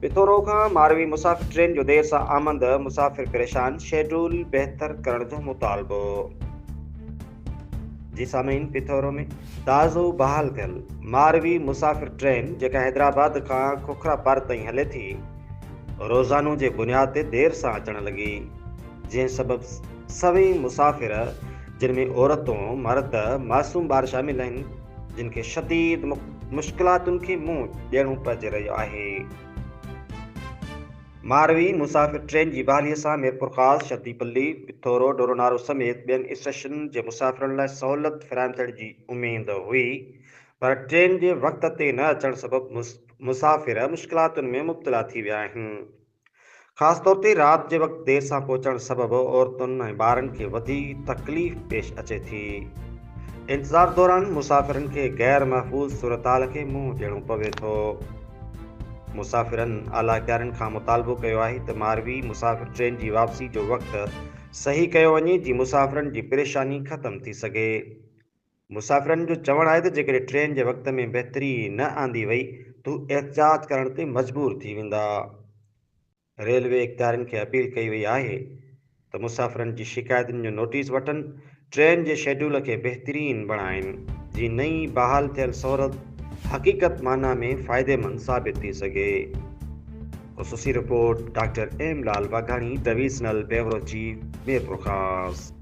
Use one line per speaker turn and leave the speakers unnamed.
پٿورو کان ماروي مسافر ٽرين جو دير سان آمد، مسافر پريشان، شيڊول بهتر ڪرڻ جو مطالبو. جي سامعين پٿورو ۾ تازو بحال ٿيل ماروي مسافر ٽرين جيڪا حيدرآباد کان کوکرا پار تائين هلي ٿي روزانو جي بنياد تي دير سان اچڻ لڳي جنهن سبب سوين مسافر جن ۾ عورتون، مرد، معصوم ٻار شامل آهن جن کي شديد مشڪلاتن کي منهن ڏيڻو پئجي رهيو آهي. ماروي مسافر ٽرين جي بحالي سان ميرپورخاص، شديپلي، پٿورو، ڊورونارو سميت ٻين اسٽيشنن جي مسافرن لاء سهولت فراهم ٿيڻ جي اميد هئي پر ٽرين جي وقت تي نه اچڻ سبب مسافر مشڪلاتن ۾ مبتلا ٿي ويا آهن. خاص طور تي رات جي وقت دير سان پهچڻ سبب عورتن ۽ ٻارن کي وڌيڪ تڪليف پيش اچي ٿي. انتظار دوران مسافرن کي غير محفوظ صورتحال کي منهن ڏيڻو پوي ٿو. مسافرن اعليٰ اختيارين کان مطالبو ڪيو آهي ته ماروي مسافر ٽرين جي واپسي جو وقت صحيح ڪيو وڃي جيئن مسافرن جي پريشاني ختم ٿي سگهي. مسافرن جو چوڻ آهي ته جيڪڏهن ٽرين جي وقت ۾ بهتري نه آندي وئي ته هو احتجاج ڪرڻ تي مجبور ٿي ويندا. ريلوي اختيارين کي اپيل ڪئي وئي آهي ته مسافرن جي شڪايتن جو نوٽيس وٺن، ٽرين جي شيڊول کي بهترين بڻائين جيئن نئين بحال ٿيل سهولت حقيقت معنيٰ ۾ فائديمند ثابت ٿي سگهي. خصوصي report, doctor M Lal Waghani, divisional bureau chief, Mirpurkhas.